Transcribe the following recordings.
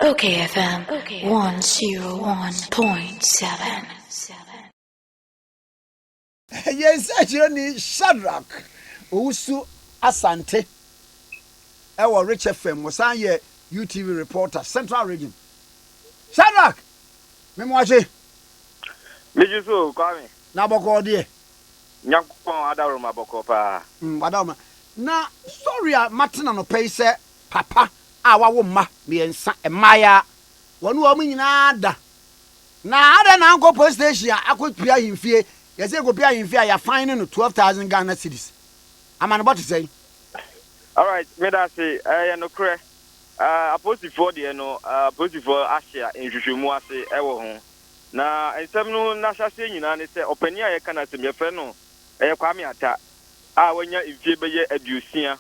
Okay FM 101.7. Yɛn nsɛnkyerɛni Shadrack Owusu Asante ɛwɔ Rich FM, wɔsan yɛ UTV reporter, Central Region. Shadrack, memoakye. Megye so, Kwame. Na bɔkɔɔ deɛ? Nyankopɔn adaworoma, bɔkɔɔ paa. Wadawoma. Na story a matena no pɛ yi sɛ papa a wawo mma mmiɛnsa, mmaayɛ wɔne wɔn nyinaa da na ada na ankɔ police station a akɔpia ahemfie, yɛsɛ kɔpia ahemfie a yɛafan no 12,000 Ghana cedis. Amanebɔ te sɛn? Alright, meda ase. Ɛyɛ nokorɛ. Apolisifoɔ deɛ no, apolisifoɔ ahyɛ nhwehwɛmu ase ɛwɔ ho. Na nsɛm no n'ahyɛseɛ nyinaa ne sɛ ɔpanin a yɛka no asɛm, yɛfrɛ no ɛyɛ Kwame Ata a wanya mfie bɛyɛ 60,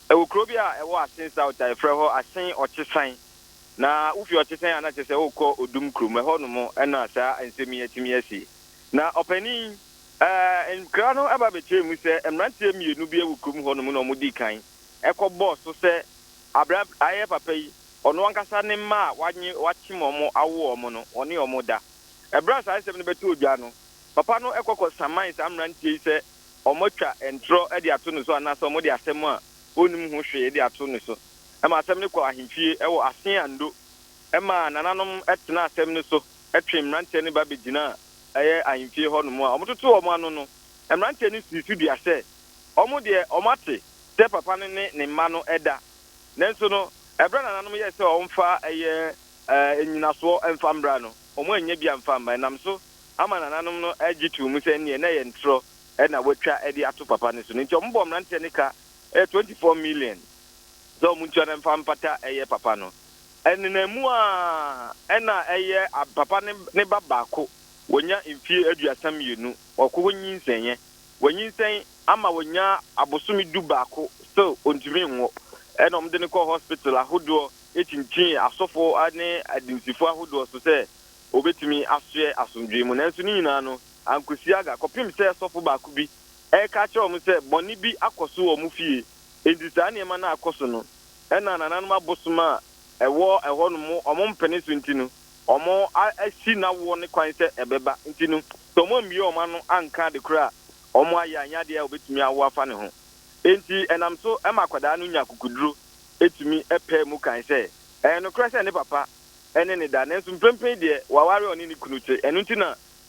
ɛwɔ kuro bi a ɛwɔ Assin South a yɛfrɛ hɔ Assin Ɔkyesan. Na wofi Ɔkyesan a, na kyerɛ sɛ wokɔ Odum kurom ɛhɔ nom, ɛna saa nsɛm yi atumi asi. Na ɔpanin nkra no ɛba bɛkyerɛ mu sɛ mmeranteɛ mmienu bi wɔ kurom hɔ nom na ɔmo di kan ɛkɔ bɔɔ so sɛ abra ayɛ papa yi, ɔno ankasa ne mma a wanye wakyem ɔmo awo ɔmo no, ɔne ɔmo da. Ɛberɛ a saa nsɛm no bɛtɔ odwa no, papa no ɛkɔkɔ saman saa mmeranteɛ yi sɛ ɔmo atwa ntorɔ de ato no so anaasɛ ɔmo de asɛm a ɔnnim ho hwee de ato no so. Ɛma asɛm no kɔ ahemfie ɛwɔ Assin Ando, ɛma nananom ɛtena asɛm no so, ɛtwe mmeranteɛ no ba bɛgyina ɛyɛ ahemfie hɔ nom a ɔmototo ɔmo ano no. Mmeranteɛ no sii so dua sɛ ɔmo deɛ, ɔmo ate sɛ papa no ne ne mma no ɛda, nanso no ɛberɛ nananom yɛ sɛ ɔmfa ɛyɛ ɛnyinasoɔ ɛmfa mbra no, ɔmo anya bi amfa mba. Ɛnam so ama nananom no agye to mu sɛ nneɛ na ɛyɛ ntorɔ ɛna watwa ɛde ato papa no so no. Nti ɔmo bɔ mmeranteɛ no ka ɛyɛ 24 million sɛ ɔmo ntua no mfa mpata ɛyɛ papa no. Ɛnenam mu a ɛna ɛyɛ papa ne ba baako wɔnya mfie 32, ɔkɔ hɔ nyinsɛnyɛ, wɔnyinsɛn ama wɔnya abosome 11, still ɔntumi nwo. Ɛna ɔmo de no kɔ hospital ahodoɔ, ekyinkyin asɔfo ne adinsifoɔ ahodoɔ so sɛ obetumi asoɛ asomdwee mu, nanso ne nyinaa no ankosi aga, kɔpem sɛ sɔfo baako bi ɛka kyerɛ wɔn sɛ bɔnne bi akɔ so wɔ wɔn fie. Enti saa nneɛma no akɔ so no, ɛna nananom abosom a ɛwɔ ɛhɔ nom ɔmo mpene so, nti no ɔmo asi n'awoɔ ne kwan sɛ ɛbɛba. Nti no sɛ ɔmo ambie ɔmo ano anka ade koro a ɔmo ayɛ anya adeɛ a obetumi awo afa ne ho. Enti ɛnam so ɛma akwadaa no nya kukuduro etumi ɛpɛ mu kan sɛ ɛyɛ nokorɛ sɛ ne papa ɛne ne da, nanso mprempren deɛ waware, ɔne ne kunu te. Ɛno nti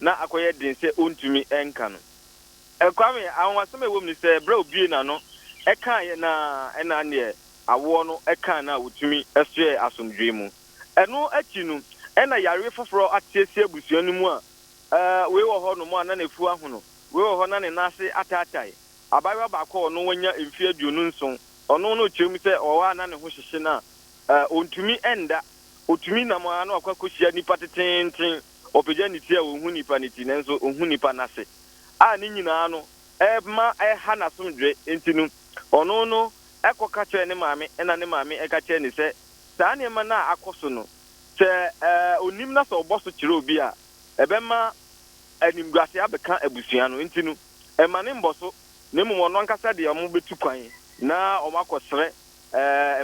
na akɔyɛ den sɛ ɔntumi ɛnka no. Ɛkwame, ahonwasɛm a ɛwɔ mu ni sɛ berɛ a obie n'ano ɛkaeɛ na ɛna neɛ awoɔ no ɛka no a wɔtumi ɛsoɛ asomdwee mu. Ɛno akyi no, ɛna yare foforɔ ateasia abusua no mu a wei wɔ hɔ nom a na n'afu ahono, wei wɔ hɔ na ne nan ase ataatae. Abaayewa baako a ɔno wanya mfe 27, ɔno no kyerɛ mu sɛ ɔwɔ a na ne ho hyehye no a ɔntumi ɛnda, ɔtumi nam a na wakɔ akɔhyia nipa tetenten, ɔpagya ne ti a ɔnhu nipa ne ti, nanso ɔhu nipa n'ase a ne nyinaa no ɛma ɛha n'asomdwe. Nti no ɔno no ɛkɔka kyerɛ ne maame, ɛna ne maame ɛka kyerɛ ne sɛ saa nneɛma no a akɔ so no, sɛ onim na sɛ ɔbɔ so kyerɛ obi a, ɛbɛma animguase abɛka abusua no. Nti no ɛma ne mbɔ so, na mmom ɔno ankasa deɛ, ɔmo bɛtu kwan na ɔmo akɔsrɛ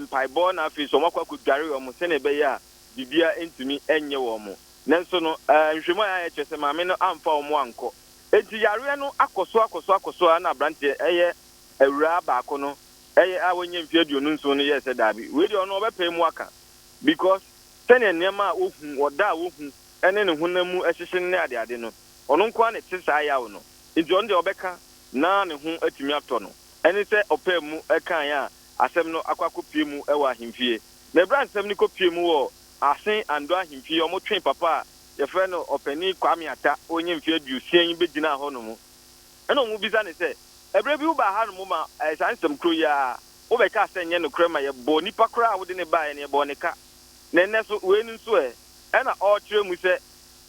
mpaebɔ, na afei so ɔmo akɔ akɔdware ɔmo sɛnea ɛbɛyɛ a biribia ntumi ɛnyɛ wɔn mo. Nanso no nhwɛmu a yɛayɛ kyerɛ sɛ maame no amfa ɔmo ankɔ. Eti yareɛ no akɔ so, akɔ so, akɔ so a na aberanteɛ ɛyɛ awuraa baako no ɛyɛ a wɔnyɛ mfe 27 no yɛ sɛ daabi, wei deɛ ɔno ɔbɛpɛ mu aka, because sɛnea nneɛma a ohu, ɔda a ohu, ɛne ne honam mu ɛhyehyɛ ne adeade no, ɔno nko ara na ɛte saa yaw no. Nti ɔno deɛ ɔbɛka na ne ho atumi atɔ no. Ɛne sɛ ɔpɛ mu ɛkan a asɛm no akɔ akɔpie mu ɛwɔ ahemfie. Na ɛberɛ a nsɛm no kɔpie mu wɔ Assin Ando ahemfie, ɔmo twe papa a yɛfrɛ no ɔpanin Kwame Ata, ɔnyɛ mfe 60 yi, bɛgyina hɔ nom, ɛna ɔmo bisa ne sɛ ɛberɛ bi wobaa ha nom ma saa nsɛm kuro yi a wobɛka sɛ nyɛ nokorɛ ma yɛbɔ nipa koraa a wode ne baeɛ no, yɛbɔɔ ne ka, na ɛnɛ so wei no nso ɛna ɔrekyerɛ mu sɛ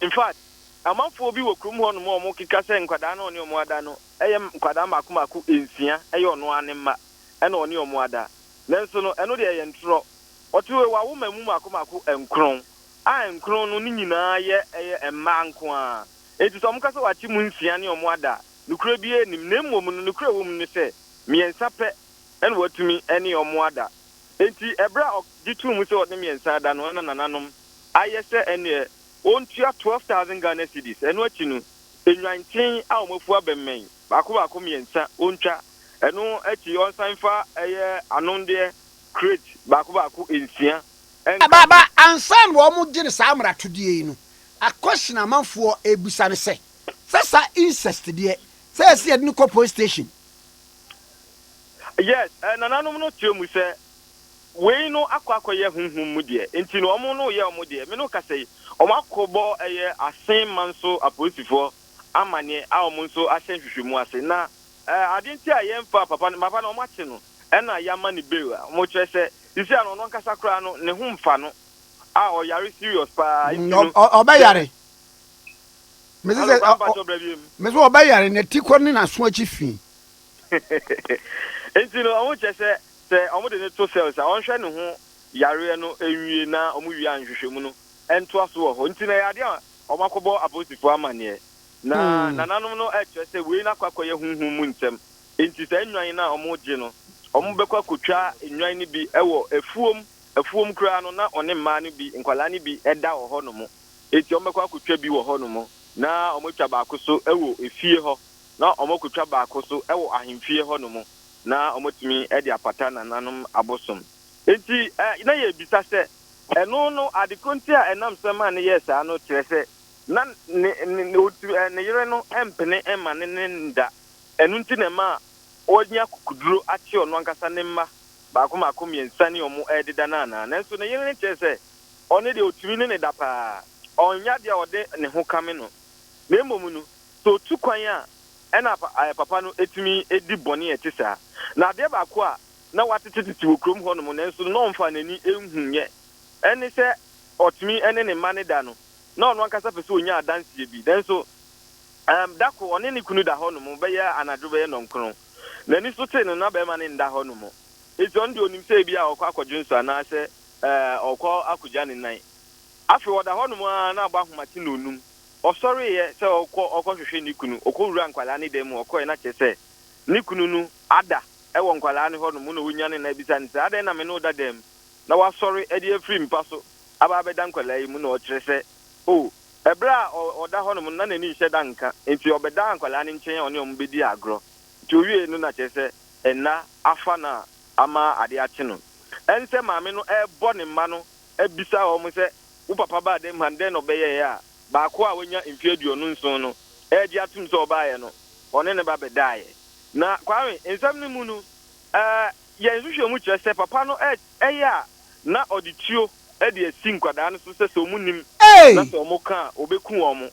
in fact amanfoɔ bi wɔ kurom hɔ nom a ɔmo keka sɛ nkwadaa no ɔne ɔmo ada no ɛyɛ nkwadaa mmaako mmaako nsia, ɛyɛ ɔno ara ne mma ɛna ɔne ɔmo ada. Nanso no ɛno deɛ ɛyɛ ntorɔ. Ɔte wei wawo ma mu mmaako mmaako nkron a nkron no ne nyinaa yɛ ɛyɛ mmaa nko ara. Eti sɛ ɔmo ka sɛ wakye mu nsia ne ɔmo ada, nokura bi anim, na mmom no nokura wɔ mu ne sɛ mmiɛnsa pɛ ɛna watumi ɛne ɔmo ada. Enti ɛberɛ a ɔgye too mu sɛ ɔde mmiɛnsa ada no ɛna nananom ayɛ sɛ ɛneɛ ɔntua 12,000 Ghana cedis. Ɛno akyi no, nnwanten a wɔn afu abɛmmɛn baako baako mmiɛnsa ɔntwa. Ɛno akyi ɔnsan mfa ɛyɛ anondeɛ crate baako baako nsia nka Ba ho. ba ansa na wɔn gye no saa mmaratodeɛ yi no, a question amanfoɔ rebisa ne sɛ, sɛ saa incest deɛ, sɛ yɛse yɛde no kɔ police station? Yes, eh, nananom no kyerɛ mu sɛ wei no akɔ akɔyɛ honhom mu deɛ, nti no wɔn no reyɛ wɔn deɛ. Me ne wo kasa yi, wɔn akɔbɔ ɛyɛ Asen Manso apolisifoɔ amaneɛ a wɔn nso ahyɛ nhwehwɛmu ase. Na eh, adeɛ nti a yɛmfa papa no, papa no wɔn akye no, ɛna yɛama no bail a wɔkyerɛ sɛ sisi a no ɔno ankasa koraa no ne ho mfa no a ɔyare serious paa nti no sɛ Ɔbɛyare. Mese Hello, sɛ Kwame Mpakyɛw bra biem. mese ɔbɛyare na ti kɔ ne n'aso akyi fi. Nti no ɔmo kyerɛ sɛ sɛ ɔmo de no to cells a ɔnhwɛ ne ho yareɛ no nwie na ɔmo wie a nhwehwɛmu no ntoa so wɔ hɔ. Nti no ɛyɛ adeɛ a ɔmo akɔbɔ apolisifoɔ amaneɛ. Na nananom no kyerɛ sɛ wei no akɔ akɔyɛ honhom mu nsɛm. Enti saa nnwan no a wɔregye no, wɔbɛkɔ akɔtwa nnwan no bi wɔ afuom. Afuom koraa no, na ɔne mmaa no bi, nkwadaa no bi da wɔ hɔnom. Enti wɔbɛkɔ akɔtwa bi wɔ hɔnom, na wɔatwa baako nso wɔ efie hɔ, na wɔakɔtwa baako nso wɔ ahemfie hɔnom, na wɔatumi de apata nananom abosom. Enti na yɛrebisa sɛ, ɛno no, ade korɔ nti a ɛnam so maa no yɛɛ saa no kyerɛ sɛ na ne, ne, ne, ne yere no mpene mma ne ne nda. Ɛno nti na ɛma wanya akokoduro akye ɔno ankasa ne mma baako mmaako mmiɛnsa ne wɔn rededa no anaa? Nanso ne yere no kyerɛ sɛ ɔno deɛ ɔtumi ne no da paa, ɔnyɛ adeɛ a ɔde ne ho kame no, na mmom no, sɛ ɔtu kwan a ɛna papa no tumi di bɔne a ɛte saa. Na adeɛ baako a na watetetete wɔ kurom hɔnom nanso na ɔmfaa n'ani nhuiɛ ne sɛ ɔtumi ne ne mma no da no, na ɔno ankasa pɛ sɛ ɔnya adanseɛ bi. Nanso Erm, da koro ɔne ne kunu da hɔnom bɛyɛ anadwo bɛyɛ nnɔnkron. N'ani so tee no na barima no nda hɔnom. Enti ɔno deɛ ɔnim sɛ ebia ɔrekɔ akɔdwo nsu anaasɛ ɛɛ ɔrekɔ akɔgya ne nan. Afei ɔda hɔnom ara na abɔ ahomakye nnɔnnum. Ɔsɔreeɛ sɛ ɔrekɔ ɔrekɔhwehwɛ ne kunu. Ɔkɔwuraa nkwadaa no dan mu, ɔkɔeɛ na kyerɛ sɛ ne kunu no ada wɔ nkwadaa no hɔnom na ɔnyanee no abisa no sɛ, Adɛn na me ne wo da dan mu na woasɔre de afiri mpa so aba abɛda nkwadaa yi mu? Na ɔkyerɛ sɛ, Oh, Bere a ɔda hɔnom no, na n'ani nhyɛ da nka, enti ɔbɛdaa nkwadaa no nkyɛn a ɔne wɔn bedi agorɔ. Nti owiei no na kyerɛ sɛ nna afa no a ama ade akye no. Ɛnsɛ maame no rebɔ ne mma no abisa wɔn sɛ, Wo papa baa dɛm ha no, dɛn na ɔbɛyɛe a baako a wanya mfe 27 no regye atom sɛ ɔbaeɛ no, ɔne ne ba bɛdaeɛ? Na Kwame, nsɛm no mu no, yɛn nhwehwɛmu kyerɛ sɛ papa no yɛ a na ɔde tuo de asi nkwadaa no so sɛ sɛ wɔnnim na Ei! sɛ wɔka a, wɔbɛku wɔn.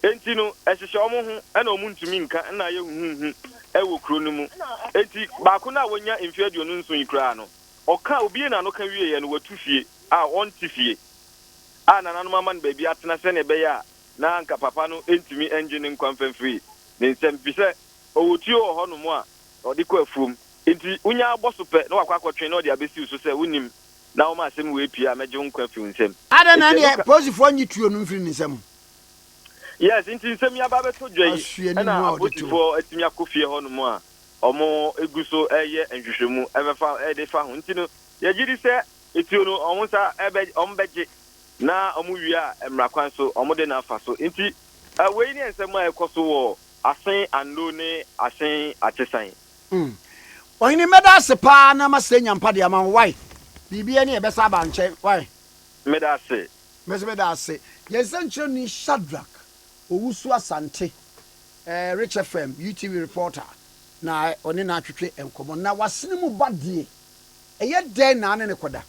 Enti no, ɛhyehyɛ wɔn ho na wɔntumi nka na ayɛ huhuuhu wɔ kuro no mu. Enti baako no a wanya mfeɛ 27 yi koraa no, ɔka obiee n'ano ka wieeɛ no, watu fie a ɔnte fie a nananom ama no baabi atena sɛdeɛ ɛbɛyɛ a na anka papa no ntumi nnye ne nkwa mfa mfiri ne nsam, firi sɛ ɔwɔ tuo wɔ hɔnom a ɔde kɔ afuom. Enti wonya bɔ so pɛ na wakɔ akɔtwe na ɔde abɛsi wo so sɛ wonnim na woma asɛm wei pue a mɛgye wo nkwa afi wo nsam. Adɛn na Enti ɛno ɛneɛ ka. polisifoɔ nnye tuo no mfiri ne nsam? Yes, nti nsɛm yi aba abɛtɔ dwa yi Asuani ɛna mu a ɔde te hɔ. apolisifoɔ atumi akɔ fie hɔnom a wɔgu so reyɛ nhwehwɛmu ɛbɛfa de fa ho. Nti no yɛgye di sɛ etuo no wɔn nsa ɛbɛ wɔn bɛgye na wɔn wie a mmara kwan so wɔn de no afa so. Nti wei ne nsɛm a ɛkɔ so wɔ Asen Anlo ne Asen Akyesan. Mm. Ɔhene mɛda ase paa na masrɛ nyampa de ama wo wai biribi ɛne ɛbɛsa aba nkyɛn wai. Meda ase. Me nso meda ase. Yɛn sɛnkyerɛwni Shadrack Owusu Asante, eh, Rich FM, UTV reporter, na ɔne no atwetwe nkɔmmɔ. Na w'asene mu ba deɛ, ɛyɛ dɛn na ane no kɔda?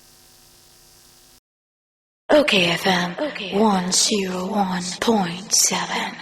Okay FM 101.7.